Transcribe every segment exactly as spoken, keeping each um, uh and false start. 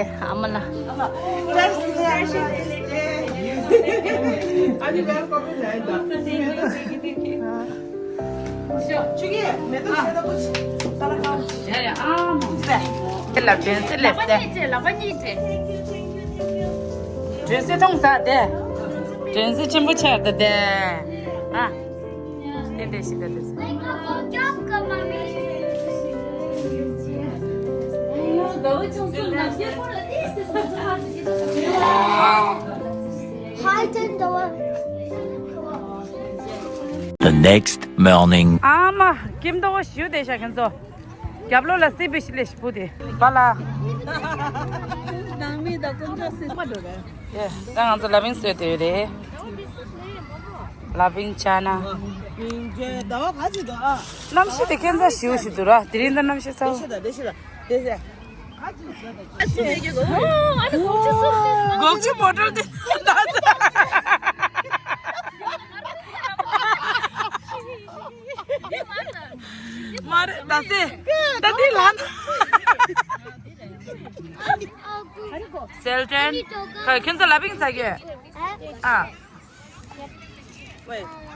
ཨ་མ་ལ། ལབ་དྲན་སེ་སླེབས་ཏེ། དྲན་སེ་མཐོང་ས་དེ། དྲན་སེ་ཆེན་པོ་ཆགས་ཏེ་དེ། ཨ། ཏན་ཏན་ཞིག་ཏན་ཏན། Hi, Tendor. The next morning. ཨ་མ། ཀིམ་དོ་ཞུ་དེ་ཤ་ཁན་ཚོ། རྒྱབ་ལོགས་ལ་སི་བི་ཤི་ལེ་ཤི་པུ་དེ། པ་ལ། ནང་མི་དང་ཀུན་ཀྲོག་སི་སྨ་འགྲོ་རེད། ཡེ། ད་ང་ཚོ་ལ་བིང་བཟོས་དེ་རེད། ལ་བིང་ཅ་ན། བིང་ཅ་ཟླ་བ་ག་ཚོད་འདུག་ཨ། གནམ་གཤིས་དེ་ཁྱད་མཚར་ཞེ་པོ་ཞིག་འདུག་ར། དེ་རིང་ད་གནམ་གཤིས་གསལ་པོ། བདེ་ཤི་ད་བདེ་ཤི་ད་བདེ་ཤི། སྒོག་ཆུ་མོ་ཊར་དེ། མ་རེད་ད་སེ། ད་འདི་ལ། སེལ་ཏན། ཁ་ཁྱོད་ཚོ་ལ་བིང་ཟ་གི། ཨ།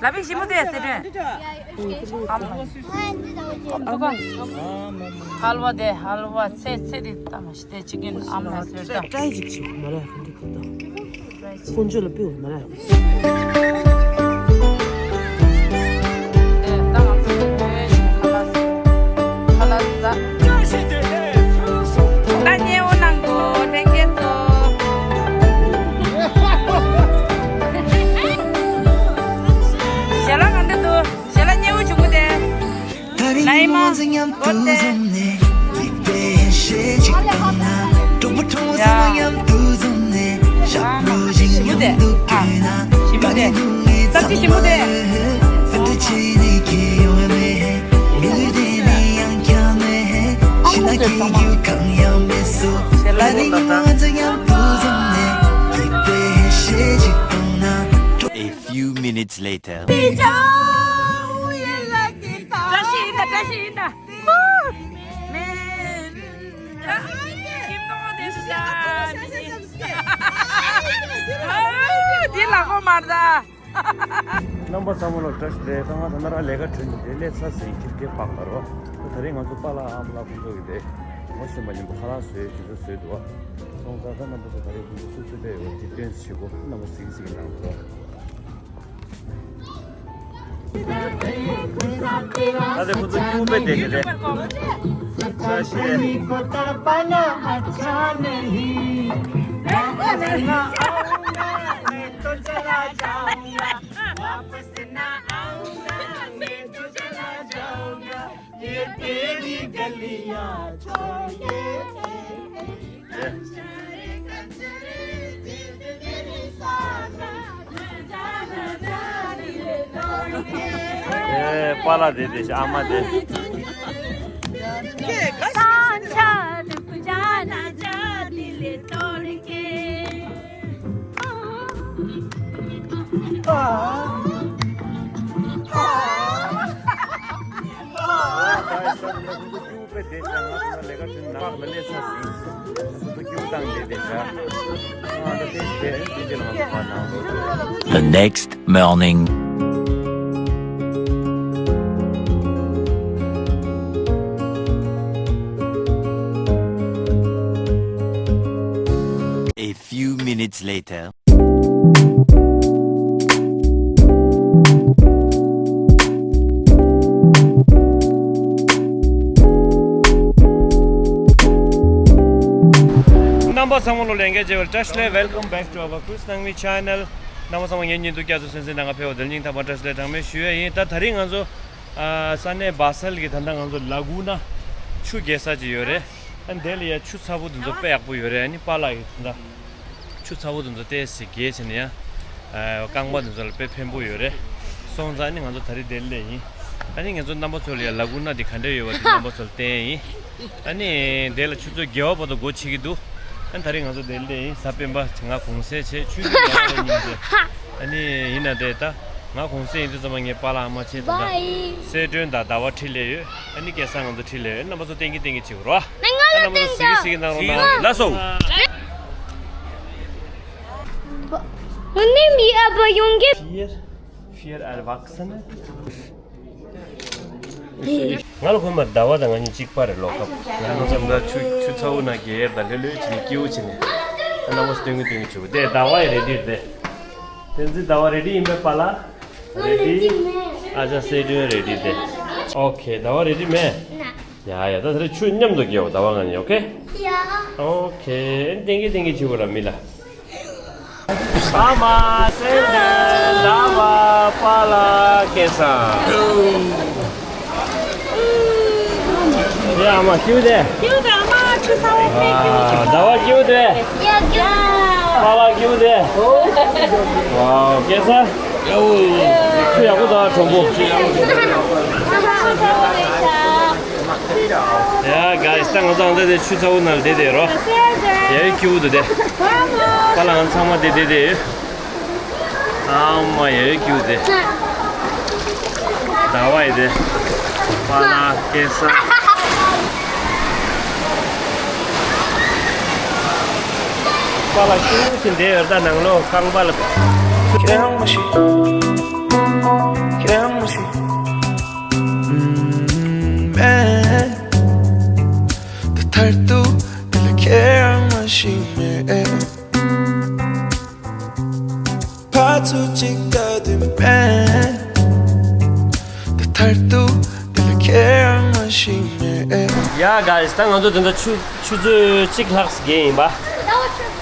ལ་བིང་ཞིམ་པོ་དེ་སེ་ཏན། ཨམ། ཧལ་ཝ་དེ་ཧལ་ཝ་ཚེ་ཚེ་དེ་ལྟ་མ་ཤི་དེ་ཅི་གིན་ཨམ་ལ་ཟེར་ད། ཀྲའི་ཅིག་ཞིག་མ་རེད་ཁོང་ཚོ་ཁོ་ད། ཀུན་སྤྱོད་ལ་སྤེལ་བ་མ་རེད། ཞལ་ལག་ག་འདྲ་འདུག་ཞལ་ལག་མཉེས་པོ་བྱུང་གི་དེ། ལའི་མ། འོ་དེ། ཞིམ་པོ་དེ། ཨ། ཞིམ་པོ་དེ། ཨ། སབ་ཅི་ཞིམ་པོ་དེ། ཨ་མོ་ཟེར་ཚང་མ། ཞལ་ལག་འདི་ལ། A few minutes later. བཀྲ་ཤིས་ཡིན་ད། བཀྲ་ཤིས་ཡིན་ད། འདི་ལ་ཧོ་མར་ད། རྣམ་པ་ཚང་མ་ལ་བཀྲ་ཤིས་བདེ་ལེགས། ང་ད་ནི་རང་ལས་ཀ་གྲོལ་ནས་དེ་སླེབས་ཚར་ཟིན། ཁྱིམ་སྐད་ཕག་པ་རོ། ད་རེས་ང་ཚོ་པཱ་ལགས་ཨ་མ་ལགས་ཁོང་ཚོ་གི་དེ་ངོ་ཤེས་པ་མཉམ་པོ་ཁ་ལག་བཟོས་དུས་ཚོད་བཟོས་འདུག་བ། སོང་ཙང་ད་རྣམ་པ་ཚོ་ད་རེས་ཁོང་ཚོ་སུ་སུ་སླེབས་ཡོད་དེ་སྟོན་བྱེད་དགོས། རྣམ་པ་གཟིགས་གཟིགས་གནང་རོགས། ད་དེ་ཁོ་ཚོ་སྐྱུག་པའི་དེ་གི་རེད། བཀྲ་ཤིས། ཨེ། པཱ་ལགས་དེ་དེ་ཨ་མ་དེ། The next morning. A few minutes later. རྣམ་པ་ཚང་མ་ལོ་ལེན་གལ་ཆེ་བར་བཀྲ་ཤིས་བདེ་ལེགས། Welcome back to our Chris Nangmi channel. རྣམ་པ་ཚང་མ་ངའི་བརྙན་ཐུང་བསྐྱར་དུ་གསན་གཟིགས་གནང་ག་ཕེབས་པ་དེར་སྙིང་ཐག་པ་བཀྲ་ཤིས་བདེ་ལེགས་གྲངས་མེད་ཞུ་ཡས་ཡིན། ད་ད་རིང་ང་ཚོ་ཨ་ས་གནས་བ་སལ་གྱི་ད་ལྟ་ང་ཚོ་ལ་གུ་ན་ཆུ་རྒྱས་ས་ཅིག་ཡོད་རེད། ཨ་ནི་དེ་ལ་ཡ་ཆུ་ཚ་པོ་དེ་ཚོ་དཔེ་ཡག་པོ་ཡོད་རེད། ཨ་ནི་པཱ་ལགས་ཀྱིས་ད་ལྟ་ཆུ་ཚ་པོ་དེ་ཚོ་ཏོག་ཙམ་རྒྱས་བྱས་ནས་ཡ་ཨ་རྐང་པ་དེ་ཚོ་ལ་དཔེ་ཕན་པོ་ཡོད་རེད། སོང་ཙང་ཨ་ནི་ང་ཚོ་ད་རེས་དེ་ལ་ཡིན། ཨ་ནི་ང་ཚོ་རྣམ་པ་ཚོ་ལ་ཡ་ལ་གུ་ན་དེ་ག་འདྲ་ཡོད་པ་དེ་རྣམ་པ་ཚོ་ལ་བསྟན་ཡིན། ཨ་ནི་དེ་ལ་ཆུ་ཚོད་བརྒྱད་པ་བར་དུ་སྒོ་ཕྱེ་གི་འདུག་ཨ་ནི་ད་རེས་ང་ཚོ་དེ་ལ་ཡིན། གཟའ་སྤེན་པ་ང་གུང་སེང་བྱས་ཆུ་ཚོད་བརྒྱད་པ་ཉིན་དེ། ཨ་ནི་ཡིན་ན་དེ་ད། ང་གུང་སེང་ཡིན་དུས་ཙམ་པ་ངའི་པཱ་ལགས་ཨ་མ་ཆེ་དང་། བཱའི། གསལ་སྒྲོན་དང་ཟླ་བ་ཁྲིད་ལས་ཡོད། ཨ་ནི་སྐལ་བཟང་ང་ཚོ་ཁྲིད་ལས་ཡོད། རྣམ་པ་ཚོ་བསྟན་གྱིས་བསྟན་གྱིས་བྱེད་དགོས་རོ། ནས་ང་ལ་ཨ། རྣམ་པ་ཚོ་བསྟན་གཟིགས་གཟིགས་གནང་རོགས་གནང་། ལགས་སོ། Nimm ihr aber Junge. Vier, vier Erwachsene. ང་ལ་ཁོ་མར་ཟླ་བ་དང་ང་གཉིས་གཅིག་པ་རེད། ལོ་ཁབ། ང་ཚོ་འཛམ་བུ་གླིང་ཆུ་ཆུ་ཚ་བོ་ན་རྒྱལ་ཡར་དང་ལྷོད་ལྷོད་བྱས་ནས་སྐྱིད་པོ་བྱས་ནས། ཨ། རྣམ་པ་ཚོ་སྟོན་གྱིས་སྟོན་གྱིས་བྱེད་དགོས། དེ་ཟླ་བ་ཡི་རེ་ཌི་རེད། དེ་ཚོ་ཟླ་བ་རེ་ཌི་ཡིན་པས་པཱ་ལགས། རེ་ཌི། ཨ་ཅག་གསལ་སྒྲོན་རེ་ཌི་དེ། ཨོ་ཁེ། ཟླ་བ་རེ་ཌི་མེད། ཡ་ཡ། ད་དེ་རིང་ཆུ་མཉམ་དུ་རྒྱག་འོ། ཟླ་བ་ང་གཉིས། ཨོ་ཁེ། ཡ། ཨོ་ཁེ། བསྟན་གྱིས་བསྟན་གྱིས་བྱེད་དགོས་ར་མི་ལ། ཨ་མ་གསལ་སྒྲོན། ཟླ་བ། པཱ་ལགས། སྐལ་བཟང་། ཡ། ཨ་མ་སྐྱིད་པོ་བསྡད། སྐྱིད་པོ་བསྡད། ཨ་མ་ཆུ་ཚ་བོ་ཕེབས། སྐྱིད་པོ་བསྡད། ཟླ་བ་སྐྱིད་པོ་བསྡད། ཡ་སྐྱིད། པཱ་ལགས་སྐྱིད་པོ་བསྡད། ཝའོ། སྐལ་བཟང་། ཆུ་ཡག་པོ་འདུག་གྲོགས་པོ། ཡ་གཱས། ད་ང་ཚོ་ཨང་ད་དེ་ཆུ་ཚ་བོ་ནང་ལ་བསྡད་བསྡད་རོ། ཡ་ཡོད་སྐྱིད་པོ་འདུག་སྟེ། པཱ་ལགས་ང་ཚང་མ་བསྡད་བསྡད་བསྡད་ཡོད། ཨ་མ་ཡ་ཡོད་སྐྱིད་པོ་འདུག་སྟེ། ཟླ་བ་ཡི་དེ། པཱ་ལགས། སྐལ་བཟང་། པཱ་ལགས་སྐྱིད་པོ་ཞིག་བསྡད་ཡོད། ད་ནང་ལོགས་ཁང་པ་ལ། ཁྱེད་རང་མ་ཤི། ཁྱེད་རང་མ་ཤི། ཨུམ། མེད། ད་མཐར་ཐུག་འདི་ལ་ཁྱེད་རང་མ་ཤི་མེད། ཕར་ཚུར་གཅིག་ལྟ་དུས་མེད། ད་མཐར་ཐུག་འདི་ལ་ཁྱེད་རང་མ་ཤི་མེད། ཡ་གཱས། ད་ང་ཚོ་དེ་འདྲ་ཆུ་ཆུ་ཚོད་གཅིག་ལྷག་ཙམ་བརྒལ་ཡིན་པ།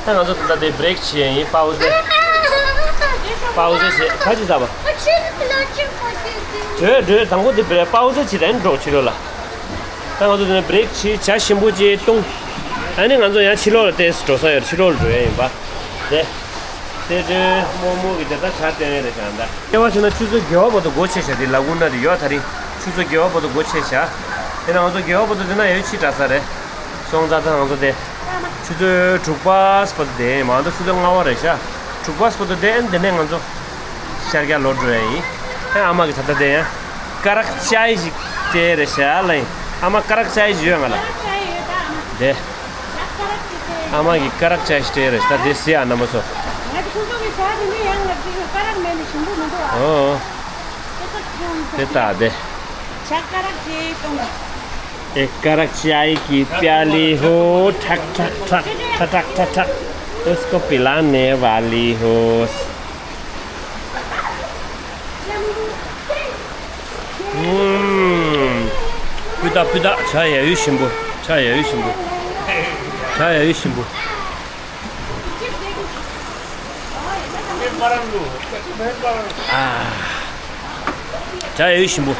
ད་ང་ཚོ་དེ་འདྲ་དེ་བྷི་རེག་བྱེད་ཡིན། པའུ་ཟེ། པའུ་ཟེ་བྱེད། ཁ་ཅིག་ཟ་བ། བྲོས་བྲོས། དང་པོ་དེ་བྷི་རེག། པའུ་ཟེ་བྱེད། ཨ་ནི་འགྲོ་ཕྱི་ལོགས་ལ། ད་ང་ཚོ་དེ་ནས་བྷི་རེག་བྱེད། ཇ་ཞིམ་པོ་ཅིག་བཏུང་། ཨ་ནི་ང་ཚོ་ཡང་ཕྱི་ལོགས་ལ་ཏོག་ཙམ་འགྲོ་ས་ཡོད། ཕྱི་ལོགས་ལ་འགྲོ་ཡ་ཡིན་པ། དེ། དེ་དོན་རྨོ་མོ་གི་དེ་ད་ཇ་བཏོན་ཡ་རེད་ཤག་ད། སྐྱེ་བ་བྱས་ན་ཆུ་ཚོད་བརྒྱད་པ་བར་དུ་སྒོ་ཕྱེ་ཤག་དེ་ལ་ཀུ་ན་དེ་ཡོད། ད་རིང་ཆུ་ཚོད་བརྒྱད་པ་བར་དུ་སྒོ་ཕྱེ་ཤག་དེ་ན་ང་ཚོ་བརྒྱད་པ་བར་དུ་དེ་ན་ཡ་ཡོད་ཕྱི་དྲགས་ས་རེད། སོང་ཙང་ད་ང་ཚོ་དེ། ཆུ་ཚོད་དྲུག་པ་བར་དུ་དེ་མ་གཏོགས་ཆུ་ཚོད་ལྔ་པ་རེད་ཤག་དྲུག་པ་བར་དུ་དེ། ཨ་ནི་དེ་ནས་ང་ཚོ་ཤར་རྒྱག་ལོག་འགྲོ་ཡ་ཡིན། ཨ། ཨ་མ་གི་ད་ལྟ་དེ་ཡང་ཀ་རག་ཅའི་ཞིག་སྤྲད་རེད་ཤག་ལ་ཡིན། ཨ་མ་ཀ་རག་ཅའི་ཞིག་ཡོད་ང་ལ། དེ། ཨ་མ་གི་ཀ་རག་ཅའི་ཞིག་སྤྲད་རེད་ཤག་དེ་ཟེར་ཡ། རྣམ་པ་ཚོ། ང་ཚོ་ཁོང་ཚོ་གི་ཇ་དེ་ནི་ཡང་ང་ཚོ་ཀ་རག་མེད་ནི་ཞིམ་པོ་མི་འདུག་ཨ། ཨོ། དེ་ད་དེ། ཇ་ཀ་རག་ཅའི་བཏུང་། एक करक चाय की प्याली हो, ठक ठक ठक, ठटक ठटक, उसको पिलाने वाली हो। ཨུམ། སྤུས་དག་སྤུས་དག་ཇ་ཡ་ཡོད་ཞིམ་པོ། ཇ་ཡ་ཡོད་ཞིམ་པོ། ཇ་ཡ་ཡོད་ཞིམ་པོ། ཨ། ཇ་ཡ་ཡོད་ཞིམ་པོ།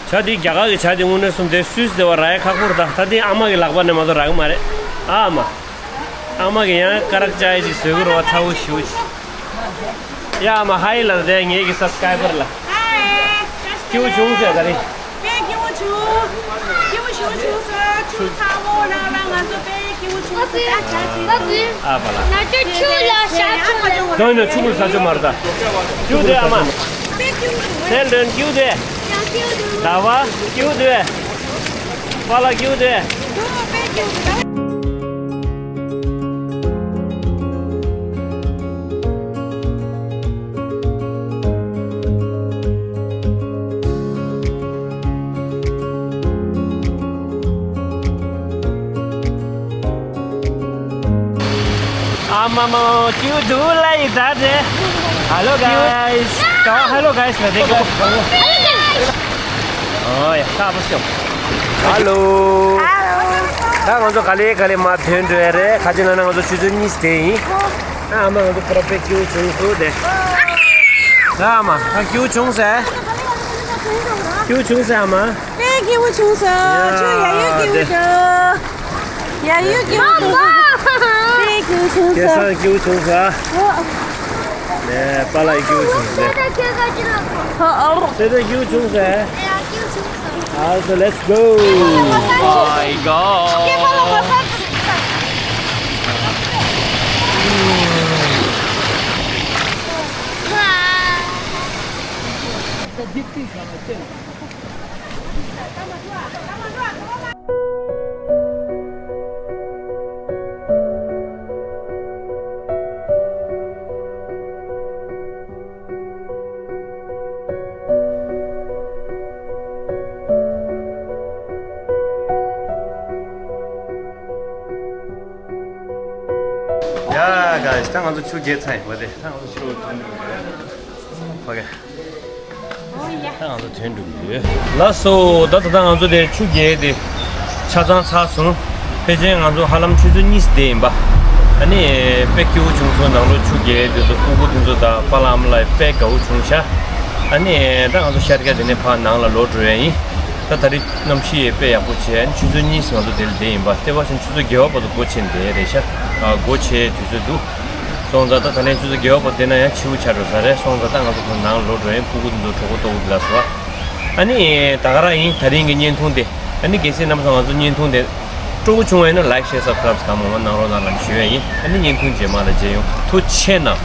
ཇ་འདི་རྒྱ་གར་གྱི་ཇ་འདི་དངོས་གནས་གསུངས་དེ་སུད་སི་དེ་བ་རག་ཡ་ཁག་པོ་རེད་ད། ད་འདི་ཨ་མ་གི་ལག་པ་ནས་མ་གཏོགས་རག་གི་མ་རེད། ཨ་མ། ཨ་མ་གི་ཡང་ཀ་རག་ཅའི་ཅིག་བཟོས་གི་རེད་བ། ཚ་བོ་ཞེ་པོ་ཅིག་ཡ་ཨ་མ་ཧའི་ལབ་དེ་ངེད་ཀྱི་སབ་སི་ཀ་རའི་བར་ལ། ཧའི། སྐྱིད་པོ་བྱུང་ཟེར་ད་རེད། དཔེ་སྐྱིད་པོ་བྱུང་། སྐྱིད་པོ་ཞེ་པོ་བྱུང་ཟེར། ཆུ་ཚ་བོ་ནང་ལ་ང་ཚོ་དཔེ་སྐྱིད་པོ་བྱུང་ཟེར། ད་ཇ་ཅིག་བཏུང་། ཨ་ཕ་ལགས། ང་ཚོ་ཆུ་ལ་ཤ་ཆུ་ལ། ནོ་ནོ། ཆུ་ཁུར་ས་ཆུ་མར་ད། སྐྱིད་པོ་བསྡད་ཨ་མ། དཔེ་སྐྱིད་པོ་བྱུང་། སེལ་ལོན་སྐྱིད་པོ་བསྡད། ཡང་སྐྱིད་པོ་བྱུང་། ཟླ་བ་སྐྱིད་པོ་བསྡད། པཱ་ལགས་སྐྱིད་པོ་བསྡད། དཔེ་སྐྱིད་པོ་བྱུང་། ཨ་མ་མ། སྐྱིད་པོ་འདུག་ལ་ཡི་ད་དེ། Hello guys. ད་hello guys ལ་དེ་གོ། ཨོ་ཡ། ད་པོ་སོ། Hello. Hello. ད་ང་ཚོ་ག་ལེ་ག་ལེ་མར་ཐོན་འགྲོ་ཡ་རེད། ཁ་ཅིག་ན་ན་ང་ཚོ་ཆུ་ཚོད་གཉིས་དེ་ཡིན། ཨ་མ་ང་ཚོ་ཁོ་ར་དཔེ་སྐྱིད་པོ་བྱུང་སོང་དེ། ཨ་མ་ད་སྐྱིད་པོ་བྱུང་ཟེར། སྐྱིད་པོ་བྱུང་ཟེར་ཨ་མ། དཔེ་སྐྱིད་པོ་བྱུང་སོང་། ཡ། ཆུ་ཡ་ཡོད་སྐྱིད་པོ་བྱུང་། ཡ་ཡོད་སྐྱིད་པོ་བྱུང་སོང་། དཔེ་སྐྱིད་པོ་བྱུང་སོང་། སྐལ་བཟང་སྐྱིད་པོ་བྱུང་སོང་། ཨོ། ནས་པཱ་ལགས་སྐྱིད་པོ་བྱུང་སོང་། ཨོ། སྐལ་བཟང་སྐྱིད་པོ་བྱུང་སོང་། ཨ་ས། Let's go. My God. ཡ་ག་ད་ང་ཚོ་ཆུ་རྐྱལ་ཚར་ཡིན་པ་དེ། ད་ང་ཚོ་ཆུ་ཐོན་འགྲོ་གི་ཡོད། ཕ་གི། ཨོ་ཡ། ད་ང་ཚོ་ཐོན་འགྲོ་གི་ཡོད། ལགས་སོ། ད་ད་ལྟ་ང་ཚོ་དེ་ཆུ་རྐྱལ་དེ་ཆ་ཚང་ཚར་སོང་། ཕལ་ཆེར་ང་ཚོ་ཧ་ལམ་ཆུ་ཚོད་གཉིས་བསྡད་ཡིན་པ། ཨ་ནི་དཔེ་སྐྱིད་པོ་བྱུང་སོང་། ནང་ལོགས་ཆུ་རྐྱལ་དེ་ཚོ་སྤུ་གུ་དེ་ཚོ་དང་པཱ་ལགས་ཨ་མ་ལགས་དཔེ་དགའ་བོ་བྱུང་ཤག་ཨ་ནི་ད་ང་ཚོ་ཤར་རྒྱག་དེ་ནས་ཕར་ནང་ལ་ལོག་འགྲོ་ཡ་ཡིན། ད་ད་རེས་གནམ་གཤིས་དཔེ་ཡག་པོ་བྱས། ཨ་ནི་ཆུ་ཚོད་གཉིས་ང་ཚོ་དེ་ལ་བསྡད་ཡིན་པ། དེ་བ་བཞིན་ཆུ་ཚོད་བརྒྱད་པ་བར་དུ་སྒོ་ཕྱེ་བསྡད་རེད་ཤག་ཨ་སྒོ་ཕྱེ་དུས་ཚོད་འདུག་སོང་ཙང་ད་ད་ལན་ཆུ་ཚོད་བརྒྱད་པ་བར་དུ་བསྡད་ན་ཡང་ཕྱི་པོ་ཆགས་འགྲོ་ས་རེད། སོང་ཙང་ད་ང་ཚོ་ཁོ་ནང་ལོག་འགྲོ་ཡིན། སྤུ་གུ་དེ་ཚོ་གྲོད་ཁོག་ལྟོགས་ཀྱི་ལ་སོ། ཨ་ནི་ད་ག་རང་ཡིན་ད་རིང་གི་བརྙན་ཐུང་དེ། ཨ་ནི་གལ་སྲིད་རྣམ་པ་ཚོ་ང་ཚོ་བརྙན་ཐུང་དེ་སྤྲོ་པོ་བྱུང་བ་ཡིན་ན་ལའིག་ཤེར་སབ་སི་ཁི་རའིབ་གང་མང་མང་གནང་རོགས་གནང་ལབ་ཞུ་ཡ་ཡིན། ཨ་ནི་བརྙན་ཐུང་རྗེས་མ་ལ་མཇལ་ཡོང་། ཐུགས་རྗེ་ཆེ་གནང་།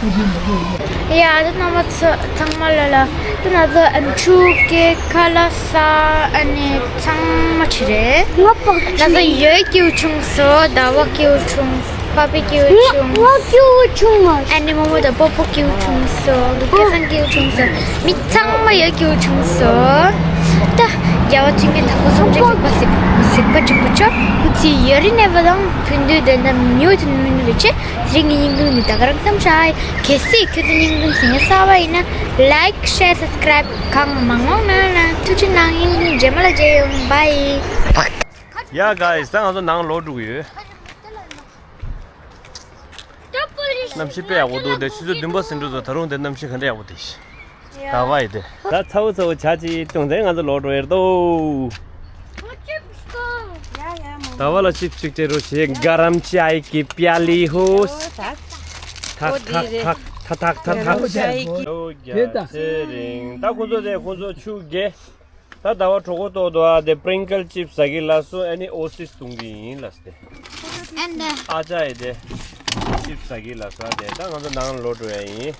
ཡ་ད་རྣམ་པ་ཚོ་ཚང་མ་ལ་ལ། ད་ང་ཚོ་ཨམ་ཆུ་སྐྱེ་ཁ་ལག་ས་ཨ་ནི་ཚང་མ་ཆི་རེད། ང་པག་ང་ཚོ་ཡོས་སྐྱིད་པོ་བྱུང་སོང་། ཟླ་བ་སྐྱིད་པོ་བྱུང་། པ་པི་སྐྱིད་པོ་བྱུང་། ང་སྐྱིད་པོ་བྱུང་མ། ཨ་ནི་རྨོ་མོ་དང་པོ་པོ་སྐྱིད་པོ་བྱུང་སོང་། ལུ་སྐལ་བཟང་སྐྱིད་པོ་བྱུང་སོང་། མི་ཚང་མ་ཡོས་སྐྱིད་པོ་བྱུང་སོང་། ད་རྒྱལ་བ་ཚུལ་ཁྲིམས་ཐང་པོ་སེམས་ཅན་གཅིག་པ་གཟིགས་གཟིགས་པ་འཇུག་པ་ཆོག་སྐུ་ཚེ་ཡུན་རིང་གནས་པ་དང་ཕན་བདེའི་བདེན་མཐའ་མྱུར་དུ་སྨིན་ལུགས་ཆེད། དེ་རིང་གི་བརྙན་ཐུང་འདི་ད་ག་རང་མཚམས་བཞག་ཡིན། གལ་སྲིད་ཁྱོད་ཚོ་བརྙན་ཐུང་གཟིགས་མཁན་གསར་པ་ཡིན་ན་ལའིག་ཤེར་སབ་སི་ཁི་རའིབ་གང་མང་མང་གནང་གནང་། ཐུགས་རྗེ་གནང་། བརྙན་ཐུང་རྗེས་མ་ལ་མཇལ་ཡོང་། བྷའི། ཡ་ག་ད་ང་ཚོ་ནང་ལོག་འགྲོ་གི་ཡོད། གནམ་གཤིས་དཔེ་ཡག་པོ་འདུག་དེ་ཆུ་ཚོད་བདུན་པ་ཟིན་འགྲོ་ཚོ། ད་རུང་དེ་གནམ་གཤིས་ག་འདྲ་ཡག་པོ་དེ་ཤི། ད་བ་ཡི་དེ། ད་ཚ་བོ་ཚ་བོ་ཇ་ཅིག་བཏུང་ཚེ་ང་ཚོ་ལོག་འགྲོ་ཡེར་དོ། ད་བ་ལ་ཅིབ་ཅིག་སྤྲད་རོགས་བྱེད། ག་རམ་ཅའི་གི་པྱ་ལི་ཧོ། ཐག་ཐག་ཐག་ཐག་ཐག་ཐག་ཐག་ཐག་ཐག་ཐག་ཐག་ད་ཁོ་ཚོ་དེ་ཁོ་ཚོ་ཆུ་རྐྱལ། ད་ཟླ་བ་གྲོད་ཁོག་ལྟོགས་འདུག་ཨ། དེ་པྲིང་ཀལ་ཅིབ་ཟ་གི་ལ་སོ། ཨ་ནི་ཨོ་སིས་བཏུང་གི་ཡིན་ལ་སྟེ། ཨ་ཅག་ཡི་དེ་ཅིབ་ཟ་གི་ལ་སོ། ཨ་དེ་ད་ང་ཚོ་ནང་ལོག་འགྲོ་ཡ་ཡིན།